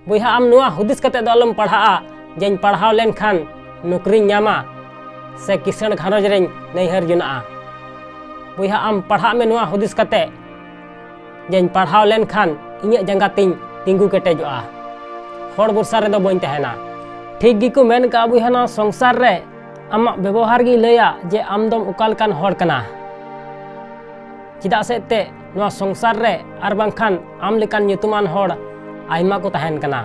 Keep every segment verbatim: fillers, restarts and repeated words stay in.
ᱵᱚᱭᱦᱟ, ᱟᱢ ᱱᱚᱣᱟ ᱦᱩᱫᱤᱥ ᱠᱟᱛᱮ ᱫᱚ ᱟᱞᱚᱢ ᱯᱟᱲᱦᱟᱜᱼᱟ ᱡᱮᱧ ᱯᱟᱲᱦᱟᱣ ᱞᱮᱱᱠᱷᱟᱱ ᱱᱚᱠᱨᱤᱧ ᱧᱟᱢᱟ ᱥᱮ ᱠᱤᱥᱟᱹᱬ ᱜᱷᱟᱨᱚᱸᱡᱽ ᱨᱮᱧ ᱱᱟᱹᱭᱦᱟᱹᱨ ᱡᱚᱱᱟᱜᱼᱟ᱾ ᱵᱚᱭᱦᱟ, ᱟᱢ ᱯᱟᱲᱦᱟᱜ ᱢᱮ ᱱᱚᱣᱟ ᱦᱩᱫᱤᱥ ᱠᱟᱛᱮ ᱡᱮᱧ ᱯᱟᱲᱦᱟᱣ ᱞᱮᱱᱠᱷᱟᱱ ᱤᱧᱟᱹᱜ ᱡᱟᱸᱜᱟ ᱛᱤᱧ ᱛᱤᱸᱜᱩ ᱠᱮᱴᱮᱡᱚᱜᱼᱟ, ᱦᱚᱲ ᱵᱷᱚᱨᱥᱟ ᱨᱮᱫᱚ ᱵᱟᱹᱧ ᱛᱟᱦᱮᱱᱟ᱾ ᱴᱷᱤᱠ ᱜᱮᱠᱚ ᱢᱮᱱ ᱠᱟᱜᱼᱟ ᱵᱚᱭᱦᱟ, ᱱᱚᱣᱟ ᱥᱚᱝᱥᱟᱨ ᱨᱮ ᱟᱢᱟᱜ ᱵᱮᱵᱚᱦᱟᱨ ᱜᱮᱭ ᱞᱟᱹᱭᱟ ᱡᱮ ᱟᱢ ᱫᱚᱢ ᱚᱠᱟ ᱞᱮᱠᱟᱱ ᱦᱚᱲ ᱠᱟᱱᱟ᱾ ᱪᱮᱫᱟᱜ ᱥᱮ ᱮᱱᱛᱮᱫ ᱱᱚᱣᱟ ᱥᱚᱝᱥᱟᱨ ᱨᱮ ᱟᱨ ᱵᱟᱝᱠᱷᱟᱱ ᱟᱢ ᱞᱮᱠᱟᱱ ᱧᱩᱛᱩᱢᱟᱱ ᱦᱚᱲ ᱟᱭᱢᱟ ᱠᱚ ᱛᱟᱦᱮᱱ ᱠᱟᱱᱟ᱾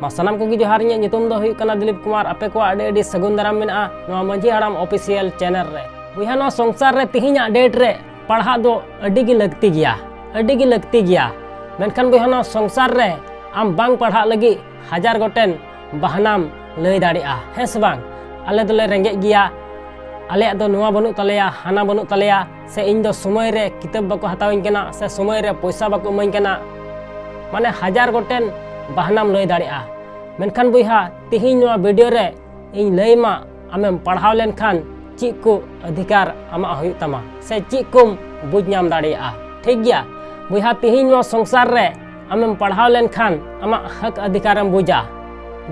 ᱢᱟ ᱥᱟᱱᱟᱢ ᱠᱚᱜᱮ ᱡᱚᱦᱟᱨ, ᱤᱧᱟᱹᱜ ᱧᱩᱛᱩᱢ ᱫᱚ ᱦᱩᱭᱩᱜ ᱠᱟᱱᱟ ᱫᱤᱞᱤᱯ ᱠᱩᱢᱟᱨ᱾ ᱟᱯᱮ ᱠᱚᱣᱟᱜ ᱟᱹᱰᱤ ᱟᱹᱰᱤ ᱥᱟᱹᱜᱩᱱ ᱫᱟᱨᱟᱢ ᱢᱮᱱᱟᱜᱼᱟ ᱱᱚᱣᱟ ᱢᱟᱹᱡᱷᱤ ᱦᱟᱲᱟᱢ ᱚᱯᱷᱤᱥᱤᱭᱟᱞ ᱪᱮᱱᱮᱞ ᱨᱮ᱾ ᱵᱚᱭᱦᱟ, ᱱᱚᱣᱟ ᱥᱚᱝᱥᱟᱨ ᱨᱮ ᱛᱤᱦᱤᱧᱟᱜ ᱰᱮᱴ ᱨᱮ ᱯᱟᱲᱦᱟᱜ ᱫᱚ ᱟᱹᱰᱤ ᱜᱮ ᱞᱟᱹᱠᱛᱤ ᱜᱮᱭᱟ, ᱟᱹᱰᱤ ᱜᱮ ᱞᱟᱹᱠᱛᱤ ᱜᱮᱭᱟ᱾ ᱢᱮᱱᱠᱷᱟᱱ ᱵᱚᱭᱦᱟ, ᱱᱚᱣᱟ ᱥᱚᱝᱥᱟᱨ ᱨᱮ ᱟᱢ ᱵᱟᱝ ᱯᱟᱲᱦᱟᱜ ᱞᱟᱹᱜᱤᱫ ᱦᱟᱡᱟᱨ ᱜᱚᱴᱮᱱ ᱵᱟᱦᱱᱟᱢ ᱞᱟᱹᱭ ᱫᱟᱲᱮᱭᱟᱜᱼᱟ, ᱦᱮᱸ ᱥᱮ ᱵᱟᱝ? ᱟᱞᱮ ᱫᱚᱞᱮ ᱨᱮᱸᱜᱮᱡ ᱜᱮᱭᱟ, ᱟᱞᱮᱭᱟᱜ ᱫᱚ ᱱᱚᱣᱟ ᱵᱟᱹᱱᱩᱜ ᱛᱟᱞᱮᱭᱟ, ᱦᱟᱱᱟ ᱵᱟᱹᱱᱩᱜ ᱛᱟᱞᱮᱭᱟ, ᱥᱮ ᱤᱧ ᱫᱚ ᱥᱚᱢᱚᱭ ᱨᱮ ᱠᱤᱛᱟᱹᱵ ᱵᱟᱠᱚ ᱦᱟᱛᱟᱣᱟᱹᱧ ᱠᱟᱱᱟ, ᱥᱮ ᱥᱚᱢᱚᱭ ᱨᱮ ᱯᱚᱭᱥᱟ ᱵᱟᱠᱚ ᱤᱢᱟᱹᱧ ᱠᱟᱱᱟ᱾ ᱢᱟᱱᱮ ᱦᱟᱡᱟᱨ ᱜᱚᱴᱮᱱ ᱵᱟᱦᱱᱟᱢ ᱞᱟᱹᱭ ᱫᱟᱲᱮᱭᱟᱜᱼᱟ᱾ ᱢᱮᱱᱠᱷᱟᱱ ᱵᱚᱭᱦᱟ, ᱛᱤᱦᱤᱧ ᱱᱚᱣᱟ ᱵᱷᱤᱰᱤᱭᱳ ᱨᱮ ᱤᱧ ᱞᱟᱹᱭ ᱢᱟ, ᱟᱢᱮᱢ ᱯᱟᱲᱦᱟᱣ ᱞᱮᱱᱠᱷᱟᱱ ᱪᱮᱫ ᱠᱚ ᱚᱫᱷᱤᱠᱟᱨ ᱟᱢᱟᱜ ᱦᱩᱭᱩᱜ ᱛᱟᱢᱟ, ᱥᱮ ᱪᱮᱫ ᱠᱚᱢ ᱵᱩᱡᱽ ᱧᱟᱢ ᱫᱟᱲᱮᱭᱟᱜᱼᱟ᱾ ᱴᱷᱤᱠ ᱜᱮᱭᱟ ᱵᱚᱭᱦᱟ, ᱛᱤᱦᱤᱧ ᱱᱚᱣᱟ ᱥᱚᱝᱥᱟᱨ ᱨᱮ ᱟᱢᱮᱢ ᱯᱟᱲᱦᱟᱣ ᱞᱮᱱᱠᱷᱟᱱ ᱟᱢᱟᱜ ᱦᱚᱠ ᱚᱫᱷᱤᱠᱟᱨᱮᱢ ᱵᱩᱡᱟ,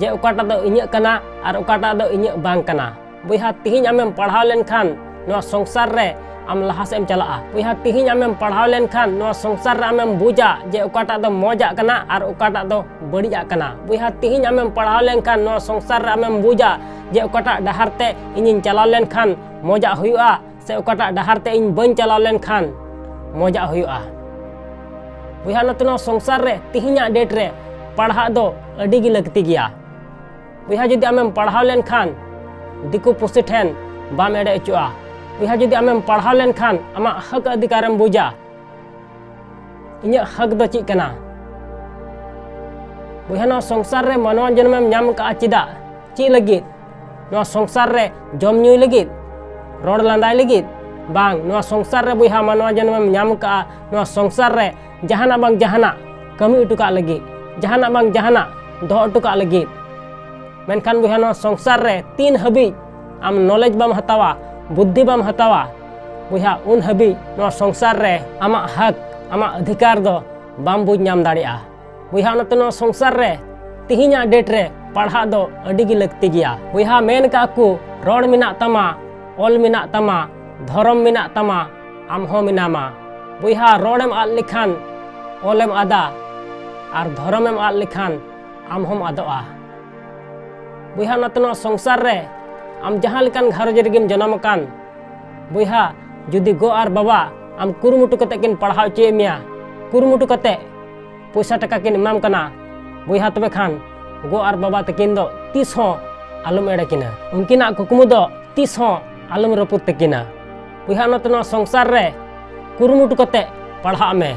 ᱡᱮ ᱚᱠᱟᱴᱟᱜ ᱫᱚ ᱤᱧᱟᱹᱜ ᱠᱟᱱᱟ ᱟᱨ ᱚᱠᱟᱴᱟᱜ ᱫᱚ ᱤᱧᱟᱹᱜ ᱵᱟᱝ ᱠᱟᱱᱟ᱾ ᱵᱚᱭᱦᱟ, ᱛᱤᱦᱤᱧ ᱟᱢᱮᱢ ᱯᱟᱲᱦᱟᱣ ᱞᱮᱱᱠᱷᱟᱱ ᱱᱚᱣᱟ ᱥᱚᱝᱥᱟᱨ ᱨᱮ ᱟᱢ ᱞᱟᱦᱟ ᱥᱮᱫ ᱮᱢ ᱪᱟᱞᱟᱜᱼᱟ᱾ ᱵᱚᱭᱦᱟ, ᱛᱤᱦᱤᱧ ᱟᱢᱮᱢ ᱯᱟᱲᱦᱟᱣ ᱞᱮᱱᱠᱷᱟᱱ ᱱᱚᱣᱟ ᱥᱚᱝᱥᱟᱨ ᱨᱮ ᱟᱢᱮᱢ ᱵᱩᱡᱟ ᱡᱮ ᱚᱠᱟᱴᱟᱜ ᱫᱚ ᱢᱚᱡᱟᱜ ᱠᱟᱱᱟ ᱟᱨ ᱚᱠᱟᱴᱟᱜ ᱫᱚ ᱵᱟᱹᱲᱤᱡᱟᱜ ᱠᱟᱱᱟ᱾ ᱵᱚᱭᱦᱟ, ᱛᱤᱦᱤᱧ ᱟᱢᱮᱢ ᱯᱟᱲᱦᱟᱣ ᱞᱮᱱᱠᱷᱟᱱ ᱱᱚᱣᱟ ᱥᱚᱝᱥᱟᱨ ᱨᱮ ᱟᱢᱮᱢ ᱵᱩᱡᱟ ᱡᱮ ᱚᱠᱟᱴᱟᱜ ᱰᱟᱦᱟᱨ ᱛᱮ ᱤᱧᱤᱧ ᱪᱟᱞᱟᱣ ᱞᱮᱱᱠᱷᱟᱱ ᱢᱚᱡᱟᱜ ᱦᱩᱭᱩᱜᱼᱟ, ᱥᱮ ᱚᱠᱟᱴᱟᱜ ᱰᱟᱦᱟᱨ ᱛᱮ ᱤᱧ ᱵᱟᱹᱧ ᱪᱟᱞᱟᱣ ᱞᱮᱱᱠᱷᱟᱱ ᱢᱚᱡᱟᱜ ᱦᱩᱭᱩᱜᱼᱟ᱾ ᱵᱚᱭᱦᱟ, ᱱᱚᱛᱮ ᱱᱚᱣᱟ ᱥᱚᱝᱥᱟᱨ ᱨᱮ ᱛᱤᱦᱤᱧᱟᱜ ᱰᱮᱴ ᱨᱮ ᱯᱟᱲᱦᱟᱜ ᱫᱚ ᱟᱹᱰᱤ ᱜᱮ ᱞᱟᱹᱠᱛᱤ ᱜᱮᱭᱟ᱾ ᱵᱚᱭᱦᱟ, ᱡᱩᱫᱤ ᱟᱢᱮᱢ ᱯᱟᱲᱦᱟᱣ ᱞᱮᱱᱠᱷᱟᱱ ᱫᱤᱠᱩ ᱯᱩᱥᱤ ᱴᱷᱮᱱ ᱵᱟᱢ ᱮᱲᱮ ᱦᱚᱪᱚᱜᱼᱟ᱾ ᱵᱚᱭᱦᱟ, ᱡᱩᱫᱤ ᱟᱢᱮᱢ ᱯᱟᱲᱦᱟᱣ ᱞᱮᱱᱠᱷᱟᱱ ᱟᱢᱟᱜ ᱦᱚᱠ ᱚᱫᱷᱤᱠᱟᱨᱮᱢ ᱵᱩᱡᱟ᱾ ᱤᱧᱟᱹᱜ ᱦᱚᱠ ᱫᱚ ᱪᱮᱫ ᱠᱟᱱᱟ? ᱵᱚᱭᱦᱟ, ᱱᱚᱣᱟ ᱥᱚᱝᱥᱟᱨ ᱨᱮ ᱢᱟᱱᱣᱟ ᱡᱚᱱᱢᱮᱢ ᱧᱟᱢ ᱠᱟᱜᱼᱟ ᱪᱮᱫᱟᱜ? ᱪᱮᱫ ᱞᱟᱹᱜᱤᱫ? ᱱᱚᱣᱟ ᱥᱚᱝᱥᱟᱨ ᱨᱮ ᱡᱚᱢ ᱧᱩᱭ ᱞᱟᱹᱜᱤᱫ? ᱨᱚᱲ ᱞᱟᱸᱫᱟᱭ ᱞᱟᱹᱜᱤᱫ? ᱵᱟᱝ, ᱱᱚᱣᱟ ᱥᱚᱝᱥᱟᱨ ᱨᱮ ᱵᱚᱭᱦᱟ ᱢᱟᱱᱣᱟ ᱡᱚᱱᱢᱮᱢ ᱧᱟᱢ ᱠᱟᱜᱼᱟ, ᱱᱚᱣᱟ ᱥᱚᱝᱥᱟᱨ ᱨᱮ ᱡᱟᱦᱟᱱᱟᱜ ᱵᱟᱝ ᱡᱟᱦᱟᱱᱟᱜ ᱠᱟᱹᱢᱤ ᱦᱚᱴᱚ ᱠᱟᱜ ᱞᱟᱹᱜᱤᱫ, ᱡᱟᱦᱟᱱᱟᱜ ᱵᱟᱝ ᱡᱟᱦᱟᱱᱟᱜ ᱫᱚᱦᱚ ᱦᱚᱴᱚ ᱠᱟᱜ ᱞᱟᱹᱜᱤᱫ᱾ ᱢᱮᱱᱠᱷᱟᱱ ᱵᱚᱭᱦᱟ, ᱱᱚᱣᱟ ᱥᱚᱝᱥᱟᱨ ᱨᱮ ᱛᱤᱱ ᱦᱟᱹᱵᱤᱡ ᱟᱢ ᱱᱚᱞᱮᱡᱽ ᱵᱟᱢ ᱦᱟᱛᱟᱣᱟ, ᱵᱩᱫᱽᱫᱷᱤ ᱵᱟᱢ ᱦᱟᱛᱟᱣᱟ, ᱵᱚᱭᱦᱟ, ᱩᱱ ᱦᱟᱹᱵᱤᱡ ᱱᱚᱣᱟ ᱥᱚᱝᱥᱟᱨ ᱨᱮ ᱟᱢᱟᱜ ᱦᱚᱠ, ᱟᱢᱟᱜ ᱚᱫᱷᱤᱠᱟᱨ ᱫᱚ ᱵᱟᱢ ᱵᱩᱡᱽ ᱧᱟᱢ ᱫᱟᱲᱮᱭᱟᱜᱼᱟ᱾ ᱵᱚᱭᱦᱟ, ᱚᱱᱟᱛᱮ ᱱᱚᱣᱟ ᱥᱚᱝᱥᱟᱨ ᱨᱮ ᱛᱤᱦᱤᱧᱟᱜ date ᱨᱮ ᱯᱟᱲᱦᱟᱜ ᱫᱚ ᱟᱹᱰᱤ ᱜᱮ ᱞᱟᱹᱠᱛᱤ ᱜᱮᱭᱟ᱾ ᱵᱚᱭᱦᱟ, ᱢᱮᱱ ᱠᱟᱜ ᱠᱚ, ᱨᱚᱲ ᱢᱮᱱᱟᱜ ᱛᱟᱢᱟ, ᱚᱞ ᱢᱮᱱᱟᱜ ᱛᱟᱢᱟ, ᱫᱷᱚᱨᱚᱢ ᱢᱮᱱᱟᱜ ᱛᱟᱢᱟ, ᱟᱢ ᱦᱚᱸ ᱢᱮᱱᱟᱢᱟ᱾ ᱵᱚᱭᱦᱟ, ᱨᱚᱲᱮᱢ ᱟᱫ ᱞᱮᱠᱷᱟᱱ ᱚᱞᱮᱢ ᱟᱫᱟ, ᱟᱨ ᱫᱷᱚᱨᱚᱢᱮᱢ ᱟᱫ ᱞᱮᱠᱷᱟᱱ ᱟᱢ ᱦᱚᱸᱢ ᱟᱫᱚᱜᱼᱟ᱾ ᱵᱚᱭᱦᱟ, ᱚᱱᱟᱛᱮ ᱱᱚᱣᱟ ᱥᱚᱝᱥᱟᱨ ᱨᱮ ᱟᱢ ᱡᱟᱦᱟᱸ ᱞᱮᱠᱟᱱ ᱜᱷᱟᱨᱚᱸᱡᱽ ᱨᱮᱜᱮᱢ ᱡᱚᱱᱚᱢ ᱟᱠᱟᱱ, ᱵᱚᱭᱦᱟ, ᱡᱩᱫᱤ ᱜᱚ ᱟᱨ ᱵᱟᱵᱟ ᱟᱢ ᱠᱩᱨᱩᱢᱩᱴᱩ ᱠᱟᱛᱮ ᱠᱤᱱ ᱯᱟᱲᱦᱟᱣ ᱦᱚᱪᱚᱭᱮᱫ ᱢᱮᱭᱟ, ᱠᱩᱨᱩᱢᱩᱴᱩ ᱠᱟᱛᱮ ᱯᱚᱭᱥᱟ ᱴᱟᱠᱟ ᱠᱤᱱ ᱮᱢᱟᱢ ᱠᱟᱱᱟ, ᱵᱚᱭᱦᱟ, ᱛᱚᱵᱮ ᱠᱷᱟᱱ ᱜᱚ ᱟᱨ ᱵᱟᱵᱟ ᱛᱟᱹᱠᱤᱱ ᱫᱚ ᱛᱤᱥ ᱦᱚᱸ ᱟᱞᱚᱢ ᱮᱲᱮ ᱠᱤᱱᱟ᱾ ᱩᱱᱠᱤᱱᱟᱜ ᱠᱩᱠᱢᱩ ᱫᱚ ᱛᱤᱥ ᱦᱚᱸ ᱟᱞᱚᱢ ᱨᱟᱹᱯᱩᱫ ᱛᱟᱹᱠᱤᱱᱟ᱾ ᱵᱚᱭᱦᱟ, ᱚᱱᱟᱛᱮ ᱱᱚᱣᱟ ᱥᱚᱝᱥᱟᱨ ᱨᱮ ᱠᱩᱨᱩᱢᱩᱴᱩ ᱠᱟᱛᱮ ᱯᱟᱲᱦᱟᱜ ᱢᱮ᱾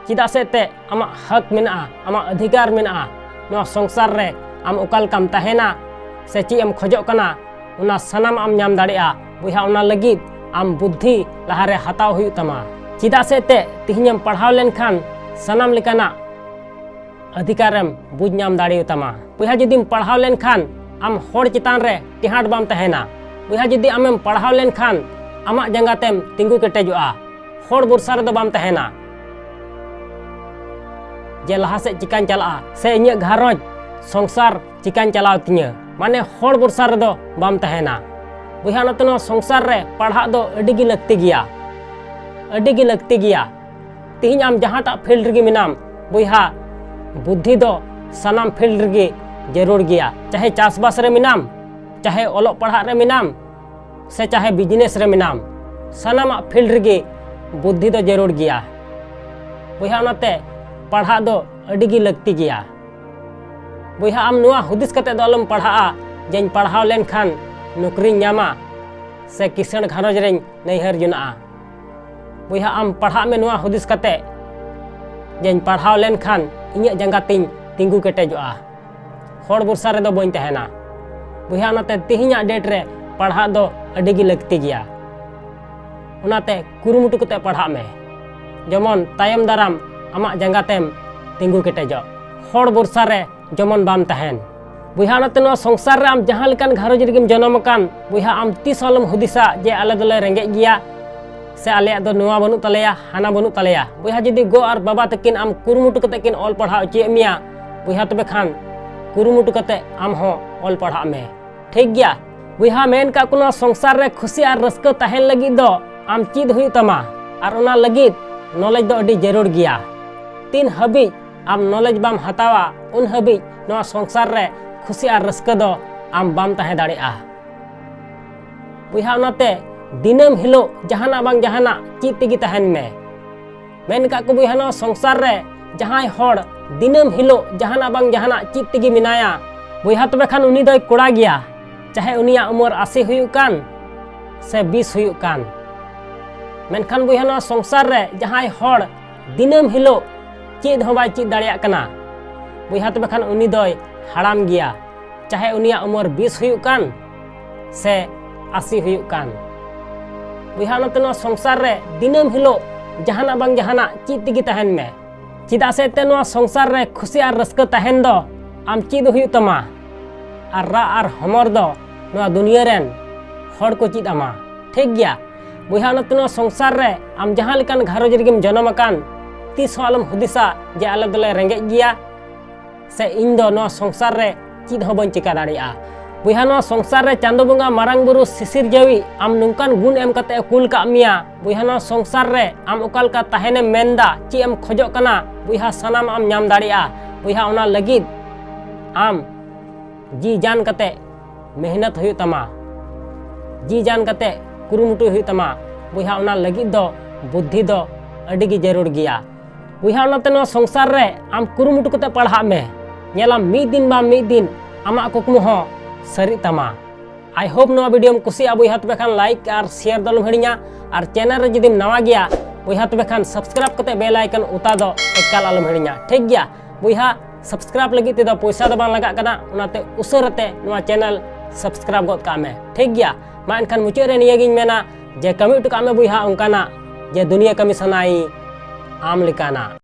ᱪᱮᱫᱟᱜ ᱥᱮ ᱮᱱᱛᱮᱫ ᱟᱢᱟᱜ ᱦᱚᱠ ᱢᱮᱱᱟᱜᱼᱟ, ᱟᱢᱟᱜ ᱚᱫᱷᱤᱠᱟᱨ ᱢᱮᱱᱟᱜᱼᱟ᱾ ᱱᱚᱣᱟ ᱥᱚᱝᱥᱟᱨ ᱨᱮ ᱟᱢ ᱚᱠᱟ ᱞᱮᱠᱟᱢ ᱛᱟᱦᱮᱱᱟ ᱥᱮ ᱪᱮᱫ ᱮᱢ ᱠᱷᱚᱡᱚᱜ ᱠᱟᱱᱟ, ᱚᱱᱟ ᱥᱟᱱᱟᱢ ᱟᱢ ᱧᱟᱢ ᱫᱟᱲᱮᱭᱟᱜᱼᱟ᱾ ᱵᱚᱭᱦᱟ, ᱚᱱᱟ ᱞᱟᱹᱜᱤᱫ ᱟᱢ ᱵᱩᱫᱽᱫᱷᱤ ᱞᱟᱦᱟᱨᱮ ᱦᱟᱛᱟᱣ ᱦᱩᱭᱩᱜ ᱛᱟᱢᱟ᱾ ᱪᱮᱫᱟᱜ ᱥᱮ ᱮᱱᱛᱮᱫ ᱛᱤᱦᱤᱧᱮᱢ ᱯᱟᱲᱦᱟᱣ ᱞᱮᱱᱠᱷᱟᱱ ᱥᱟᱱᱟᱢ ᱞᱮᱠᱟᱱᱟᱜ ᱚᱫᱷᱤᱠᱟᱨᱮᱢ ᱵᱩᱡᱽ ᱧᱟᱢ ᱫᱟᱲᱮᱭᱟᱛᱟᱢᱟ᱾ ᱵᱚᱭᱦᱟ, ᱡᱩᱫᱤᱢ ᱯᱟᱲᱦᱟᱣ ᱞᱮᱱᱠᱷᱟᱱ ᱟᱢ ᱦᱚᱲ ᱪᱮᱛᱟᱱ ᱨᱮ ᱴᱮᱦᱟᱸᱴ ᱵᱟᱢ ᱛᱟᱦᱮᱱᱟ᱾ ᱵᱚᱭᱦᱟ, ᱡᱩᱫᱤ ᱟᱢᱮᱢ ᱯᱟᱲᱦᱟᱣ ᱞᱮᱱᱠᱷᱟᱱ ᱟᱢᱟᱜ ᱡᱟᱸᱜᱟ ᱛᱮᱢ ᱛᱤᱸᱜᱩ ᱠᱮᱴᱮᱡᱚᱜᱼᱟ, ᱦᱚᱲ ᱵᱷᱚᱨᱥᱟ ᱨᱮᱫᱚ ᱵᱟᱢ ᱛᱟᱦᱮᱱᱟ᱾ ᱡᱮ ᱞᱟᱦᱟ ᱥᱮᱫ ᱪᱤᱠᱟᱹᱧ ᱪᱟᱞᱟᱜᱼᱟ ᱥᱮ ᱤᱧᱟᱹᱜ ᱜᱷᱟᱨᱚᱸᱡᱽ ᱥᱚᱝᱥᱟᱨ ᱪᱤᱠᱟᱹᱧ ᱪᱟᱞᱟᱣ ᱛᱤᱧᱟᱹ, ᱢᱟᱱᱮ ᱦᱚᱲ ᱵᱷᱚᱨᱥᱟ ᱨᱮᱫᱚ ᱵᱟᱢ ᱛᱟᱦᱮᱱᱟ᱾ ᱵᱚᱭᱦᱟ, ᱚᱱᱟᱛᱮ ᱱᱚᱣᱟ ᱥᱚᱝᱥᱟᱨ ᱨᱮ ᱯᱟᱲᱦᱟᱜ ᱫᱚ ᱟᱹᱰᱤ ᱜᱮ ᱞᱟᱹᱠᱛᱤ ᱜᱮᱭᱟ, ᱟᱹᱰᱤ ᱜᱮ ᱞᱟᱹᱠᱛᱤ ᱜᱮᱭᱟ᱾ ᱛᱤᱦᱤᱧ ᱟᱢ ᱡᱟᱦᱟᱸᱴᱟᱜ field ᱨᱮᱜᱮ ᱢᱮᱱᱟᱢ, ᱵᱚᱭᱦᱟ, ᱵᱩᱫᱽᱫᱷᱤ ᱫᱚ ᱥᱟᱱᱟᱢ field ᱨᱮᱜᱮ ᱡᱟᱹᱨᱩᱲ ᱜᱮᱭᱟ᱾ ᱪᱟᱦᱮ ᱪᱟᱥᱵᱟᱥ ᱨᱮ ᱢᱮᱱᱟᱢ, ᱪᱟᱦᱮ ᱚᱞᱚᱜ ᱯᱟᱲᱦᱟᱜ ᱨᱮ ᱢᱮᱱᱟᱢ, ᱥᱮ ᱪᱟᱦᱮ business ᱨᱮ ᱢᱮᱱᱟᱢ, ᱥᱟᱱᱟᱢᱟᱜ field ᱨᱮᱜᱮ ᱵᱩᱫᱽᱫᱷᱤ ᱫᱚ ᱡᱟᱹᱨᱩᱲ ᱜᱮᱭᱟ᱾ ᱵᱚᱭᱦᱟ, ᱚᱱᱟᱛᱮ ᱯᱟᱲᱦᱟᱜ ᱫᱚ ᱟᱹᱰᱤ ᱜᱮ ᱞᱟᱹᱠᱛᱤ ᱜᱮᱭᱟ᱾ ᱵᱚᱭᱦᱟ, ᱟᱢ ᱱᱚᱣᱟ ᱦᱩᱫᱤᱥ ᱠᱟᱛᱮ ᱫᱚ ᱟᱞᱚᱢ ᱯᱟᱲᱦᱟᱜᱼᱟ ᱡᱮᱧ ᱯᱟᱲᱦᱟᱣ ᱞᱮᱱᱠᱷᱟᱱ ᱱᱚᱠᱨᱤᱧ ᱧᱟᱢᱟ ᱥᱮ ᱠᱤᱥᱟᱹᱬ ᱜᱷᱟᱨᱚᱸᱡᱽ ᱨᱮᱧ ᱱᱟᱹᱭᱦᱟᱹᱨ ᱡᱚᱱᱟᱜᱼᱟ᱾ ᱵᱚᱭᱦᱟ, ᱟᱢ ᱯᱟᱲᱦᱟᱜ ᱢᱮ ᱱᱚᱣᱟ ᱦᱩᱫᱤᱥ ᱠᱟᱛᱮ ᱡᱮᱧ ᱯᱟᱲᱦᱟᱣ ᱞᱮᱱᱠᱷᱟᱱ ᱤᱧᱟᱹᱜ ᱡᱟᱸᱜᱟ ᱛᱤᱧ ᱛᱤᱸᱜᱩ ᱠᱮᱴᱮᱡᱚᱜᱼᱟ, ᱦᱚᱲ ᱵᱷᱚᱨᱥᱟ ᱨᱮᱫᱚ ᱵᱟᱹᱧ ᱛᱟᱦᱮᱱᱟ᱾ ᱵᱚᱭᱦᱟ, ᱚᱱᱟᱛᱮ ᱛᱮᱦᱮᱧᱟᱜ date ᱨᱮ ᱯᱟᱲᱦᱟᱜ ᱫᱚ ᱟᱹᱰᱤ ᱜᱮ ᱞᱟᱹᱠᱛᱤ ᱜᱮᱭᱟ᱾ ᱚᱱᱟᱛᱮ ᱠᱩᱨᱩᱢᱩᱴᱩ ᱠᱟᱛᱮ ᱯᱟᱲᱦᱟᱜ ᱢᱮ, ᱡᱮᱢᱚᱱ ᱛᱟᱭᱚᱢ ᱫᱟᱨᱟᱢ ᱟᱢᱟᱜ ᱡᱟᱸᱜᱟ ᱛᱮᱢ ᱛᱤᱸᱜᱩ ᱠᱮᱴᱮᱡᱚᱜ, ᱦᱚᱲ ᱵᱷᱚᱨᱥᱟ ᱨᱮ ᱡᱮᱢᱚᱱ ᱵᱟᱢ ᱛᱟᱦᱮᱱ᱾ ᱵᱚᱭᱦᱟ, ᱚᱱᱟᱛᱮ ᱱᱚᱣᱟ ᱥᱚᱝᱥᱟᱨ ᱨᱮ ᱟᱢ ᱡᱟᱦᱟᱸ ᱞᱮᱠᱟᱱ ᱜᱷᱟᱨᱚᱸᱡᱽ ᱨᱮᱜᱮᱢ ᱡᱚᱱᱚᱢ ᱟᱠᱟᱱ, ᱵᱚᱭᱦᱟ, ᱟᱢ ᱛᱤᱥ ᱦᱚᱸ ᱟᱞᱚᱢ ᱦᱩᱫᱤᱥᱟ ᱡᱮ ᱟᱞᱮ ᱫᱚᱞᱮ ᱨᱮᱸᱜᱮᱡ ᱜᱮᱭᱟ, ᱥᱮ ᱟᱞᱮᱭᱟᱜ ᱫᱚ ᱱᱚᱣᱟ ᱵᱟᱹᱱᱩᱜ ᱛᱟᱞᱮᱭᱟ, ᱦᱟᱱᱟ ᱵᱟᱹᱱᱩᱜ ᱛᱟᱞᱮᱭᱟ᱾ ᱵᱚᱭᱦᱟ, ᱡᱩᱫᱤ ᱜᱚ ᱟᱨ ᱵᱟᱵᱟ ᱛᱟᱹᱠᱤᱱ ᱟᱢ ᱠᱩᱨᱩᱢᱩᱴᱩ ᱠᱟᱛᱮ ᱠᱤᱱ ᱚᱞ ᱯᱟᱲᱦᱟᱣ ᱦᱚᱪᱚᱭᱮᱫ ᱢᱮᱭᱟ, ᱵᱚᱭᱦᱟ, ᱛᱚᱵᱮ ᱠᱷᱟᱱ ᱠᱩᱨᱩᱢᱩᱴᱩ ᱠᱟᱛᱮ ᱟᱢ ᱦᱚᱸ ᱚᱞ ᱯᱟᱲᱦᱟᱜ ᱢᱮ᱾ ᱴᱷᱤᱠ ᱜᱮᱭᱟ? ᱵᱚᱭᱦᱟ, ᱢᱮᱱ ᱠᱟᱜ ᱠᱚ, ᱱᱚᱣᱟ ᱥᱚᱝᱥᱟᱨ ᱨᱮ ᱠᱷᱩᱥᱤ ᱟᱨ ᱨᱟᱹᱥᱠᱟᱹ ᱛᱟᱦᱮᱱ ᱞᱟᱹᱜᱤᱫ ᱫᱚ ᱟᱢ ᱪᱮᱫ ᱦᱩᱭᱩᱜ ᱛᱟᱢᱟ, ᱟᱨ ᱚᱱᱟ ᱞᱟᱹᱜᱤᱫ knowledge ᱫᱚ ᱟᱹᱰᱤ ᱡᱟᱹᱨᱩᱲ ᱜᱮᱭᱟ᱾ ᱛᱤᱱ ᱦᱟᱹᱵᱤᱡ ᱟᱢ knowledge ᱵᱟᱢ ᱦᱟᱛᱟᱣᱟ, ᱩᱱ ᱦᱟᱹᱵᱤᱡ ᱱᱚᱣᱟ ᱥᱚᱝᱥᱟᱨ ᱨᱮ ᱠᱷᱩᱥᱤ ᱟᱨ ᱨᱟᱹᱥᱠᱟᱹ ᱫᱚ ᱟᱢ ᱵᱟᱢ ᱛᱟᱦᱮᱸ ᱫᱟᱲᱮᱭᱟᱜᱼᱟ᱾ ᱵᱚᱭᱦᱟ, ᱚᱱᱟᱛᱮ ᱫᱤᱱᱟᱹᱢ ᱦᱤᱞᱳᱜ ᱡᱟᱦᱟᱱᱟᱜ ᱵᱟᱝ ᱡᱟᱦᱟᱱᱟᱜ ᱪᱮᱫ ᱛᱮᱜᱮ ᱛᱟᱦᱮᱱ ᱢᱮ᱾ ᱢᱮᱱ ᱠᱟᱜ ᱠᱚ, ᱵᱚᱭᱦᱟ, ᱱᱚᱣᱟ ᱥᱚᱝᱥᱟᱨ ᱨᱮ ᱡᱟᱦᱟᱸᱭ ᱦᱚᱲ ᱫᱤᱱᱟᱹᱢ ᱦᱤᱞᱳᱜ ᱡᱟᱦᱟᱱᱟᱜ ᱵᱟᱝ ᱡᱟᱦᱟᱱᱟᱜ ᱪᱮᱫ ᱛᱮᱜᱮ ᱢᱮᱱᱟᱭᱟ, ᱵᱚᱭᱦᱟ, ᱛᱚᱵᱮ ᱠᱷᱟᱱ ᱩᱱᱤ ᱫᱚᱭ ᱠᱚᱲᱟ ᱜᱮᱭᱟ, ᱪᱟᱦᱮ ᱩᱱᱤᱭᱟᱜ ᱩᱢᱟᱹᱨ ᱟᱥᱤ ᱦᱩᱭᱩᱜ ᱠᱟᱱ ᱥᱮ ᱵᱤᱥ ᱦᱩᱭᱩᱜ ᱠᱟᱱ᱾ ᱢᱮᱱᱠᱷᱟᱱ, ᱵᱚᱭᱦᱟ, ᱱᱚᱣᱟ ᱥᱚᱝᱥᱟᱨ ᱨᱮ ᱡᱟᱦᱟᱸᱭ ᱦᱚᱲ ᱫᱤᱱᱟᱹᱢ ᱦᱤᱞᱳᱜ ᱪᱮᱫ ᱦᱚᱸ ᱵᱟᱭ ᱪᱮᱫ ᱫᱟᱲᱮᱭᱟᱜ ᱠᱟᱱᱟ, ᱵᱚᱭᱦᱟ, ᱛᱚᱵᱮ ᱠᱷᱟᱱ ᱩᱱᱤ ᱫᱚᱭ ᱦᱟᱲᱟᱢ ᱜᱮᱭᱟ, ᱪᱟᱦᱮ ᱩᱱᱤᱭᱟᱜ ᱩᱢᱟᱹᱨ ᱵᱤᱥ ᱦᱩᱭᱩᱜ ᱠᱟᱱ ᱥᱮ ᱟᱥᱤ ᱦᱩᱭᱩᱜ ᱠᱟᱱ᱾ ᱵᱚᱭᱦᱟ, ᱚᱱᱟᱛᱮ ᱱᱚᱣᱟ ᱥᱚᱝᱥᱟᱨ ᱨᱮ ᱫᱤᱱᱟᱹᱢ ᱦᱤᱞᱳᱜ ᱡᱟᱦᱟᱱᱟᱜ ᱵᱟᱝ ᱡᱟᱦᱟᱱᱟᱜ ᱪᱮᱫ ᱛᱮᱜᱮ ᱛᱟᱦᱮᱱ ᱢᱮ᱾ ᱪᱮᱫᱟᱜ ᱥᱮ ᱮᱱᱛᱮ ᱱᱚᱣᱟ ᱥᱚᱝᱥᱟᱨ ᱨᱮ ᱠᱷᱩᱥᱤ ᱟᱨ ᱨᱟᱹᱥᱠᱟᱹ ᱛᱟᱦᱮᱱ ᱫᱚ ᱟᱢ ᱪᱮᱫ ᱦᱩᱭᱩᱜ ᱛᱟᱢᱟ, ᱟᱨ ᱨᱟᱜ ᱟᱨ ᱦᱚᱢᱚᱨ ᱫᱚ ᱱᱚᱣᱟ ᱫᱩᱱᱤᱭᱟᱹ ᱨᱮᱱ ᱦᱚᱲ ᱠᱚ ᱪᱮᱫ ᱟᱢᱟ᱾ ᱴᱷᱤᱠ ᱜᱮᱭᱟ? ᱵᱚᱭᱦᱟ, ᱚᱱᱟᱛᱮ ᱱᱚᱣᱟ ᱥᱚᱝᱥᱟᱨ ᱨᱮ ᱟᱢ ᱡᱟᱦᱟᱸ ᱞᱮᱠᱟᱱ ᱜᱷᱟᱨᱚᱸᱡᱽ ᱨᱮᱜᱮᱢ ᱡᱚᱱᱚᱢ ᱟᱠᱟᱱ, ᱛᱤᱥ ᱦᱚᱸ ᱟᱞᱚᱢ ᱦᱩᱫᱤᱥᱟ ᱡᱮ ᱟᱞᱮ ᱫᱚᱞᱮ ᱨᱮᱸᱜᱮᱡ ᱜᱮᱭᱟ ᱥᱮ ᱤᱧ ᱫᱚ ᱱᱚᱣᱟ ᱥᱚᱝᱥᱟᱨ ᱨᱮ ᱪᱮᱫ ᱦᱚᱸ ᱵᱟᱹᱧ ᱪᱮᱠᱟ ᱫᱟᱲᱮᱭᱟᱜᱼᱟ᱾ ᱵᱚᱭᱦᱟ, ᱱᱚᱣᱟ ᱥᱚᱝᱥᱟᱨ ᱨᱮ ᱪᱟᱸᱫᱚ ᱵᱚᱸᱜᱟ, ᱢᱟᱨᱟᱝ ᱵᱩᱨᱩ, ᱥᱤᱥᱤᱨ ᱡᱟᱹᱣᱤᱡ ᱟᱢ ᱱᱚᱝᱠᱟᱱ ᱜᱩᱱ ᱮᱢ ᱠᱟᱛᱮ ᱮ ᱠᱩᱞ ᱠᱟᱜ ᱢᱮᱭᱟ᱾ ᱵᱚᱭᱦᱟ, ᱱᱚᱣᱟ ᱥᱚᱝᱥᱟᱨ ᱨᱮ ᱟᱢ ᱚᱠᱟ ᱞᱮᱠᱟ ᱛᱟᱦᱮᱱᱮᱢ ᱢᱮᱱᱫᱟ, ᱪᱮᱫ ᱮᱢ ᱠᱷᱚᱡᱚᱜ ᱠᱟᱱᱟ, ᱵᱚᱭᱦᱟ, ᱥᱟᱱᱟᱢᱟᱜ ᱮᱢ ᱧᱟᱢ ᱫᱟᱲᱮᱭᱟᱜᱼᱟ᱾ ᱵᱚᱭᱦᱟ, ᱚᱱᱟ ᱞᱟᱹᱜᱤᱫ ᱟᱢ ᱡᱤ ᱡᱟᱱ ᱠᱟᱛᱮ ᱢᱮᱦᱱᱚᱛ ᱦᱩᱭᱩᱜ ᱛᱟᱢᱟ, ᱡᱤ ᱡᱟᱱ ᱠᱟᱛᱮ ᱠᱩᱨᱩᱢᱩᱴᱩᱭ ᱦᱩᱭᱩᱜ ᱛᱟᱢᱟ᱾ ᱵᱚᱭᱦᱟ, ᱚᱱᱟ ᱞᱟᱹᱜᱤᱫ ᱫᱚ ᱵᱩᱫᱽᱫᱷᱤ ᱫᱚ ᱟᱹᱰᱤ ᱜᱮ ᱡᱟᱹᱨᱩᱲ ᱜᱮᱭᱟ᱾ ᱵᱚᱭᱦᱟ, ᱚᱱᱟᱛᱮ ᱱᱚᱣᱟ ᱥᱚᱝᱥᱟᱨ ᱨᱮ ᱟᱢ ᱠᱩᱨᱩᱢᱩᱴᱩ ᱠᱟᱛᱮ ᱯᱟᱲᱦᱟᱜ ᱢᱮ, ᱧᱮᱞᱟᱢ ᱢᱤᱫ ᱫᱤᱱ ᱵᱟᱝ ᱢᱤᱫ ᱫᱤᱱ ᱟᱢᱟᱜ ᱠᱩᱠᱢᱩ ᱦᱚᱸ ᱥᱟᱹᱨᱤᱜ ᱛᱟᱢᱟ᱾ I hope ᱱᱚᱣᱟ ᱵᱷᱤᱰᱤᱭᱳᱢ ᱠᱩᱥᱤᱭᱟᱜᱼᱟ ᱵᱚᱭᱦᱟ, ᱛᱚᱵᱮ ᱠᱷᱟᱱ like ᱟᱨ share ᱫᱚ ᱟᱞᱚᱢ ᱦᱤᱲᱤᱧᱟ, ᱟᱨ channel ᱨᱮ ᱡᱩᱫᱤᱢ ᱱᱟᱣᱟ ᱜᱮᱭᱟ ᱵᱚᱭᱦᱟ, ᱛᱚᱵᱮ ᱠᱷᱟᱱ subscribe ᱠᱟᱛᱮ bell icon ᱚᱛᱟ ᱫᱚ ᱮᱠᱟᱞ ᱟᱞᱚᱢ ᱦᱤᱲᱤᱧᱟ᱾ ᱴᱷᱤᱠ ᱜᱮᱭᱟ ᱵᱚᱭᱦᱟ, subscribe ᱞᱟᱹᱜᱤᱫ ᱛᱮᱫᱚ ᱯᱚᱭᱥᱟ ᱫᱚ ᱵᱟᱝ ᱞᱟᱜᱟᱜ ᱠᱟᱱᱟ, ᱚᱱᱟᱛᱮ ᱩᱥᱟᱹᱨᱟᱛᱮ ᱱᱚᱣᱟ channel subscribe ᱜᱚᱫ ᱠᱟᱜ ᱢᱮ᱾ ᱴᱷᱤᱠ ᱜᱮᱭᱟ, ᱢᱟ ᱮᱱᱠᱷᱟᱱ ᱢᱩᱪᱟᱹᱫ ᱨᱮ ᱱᱤᱭᱟᱹᱜᱤᱧ ᱢᱮᱱᱟ ᱡᱮ ᱠᱟᱹᱢᱤ ᱦᱚᱴᱚ ᱠᱟᱜ ᱢᱮ ᱵᱚᱭᱦᱟ ᱚᱱᱠᱟᱱᱟᱜ ᱡᱮ ᱫᱩᱱᱤᱭᱟᱹ ᱠᱟᱹᱢᱤ ᱥᱟᱱᱟᱭ ᱟᱢ ᱞᱮᱠᱟᱱᱟᱜ᱾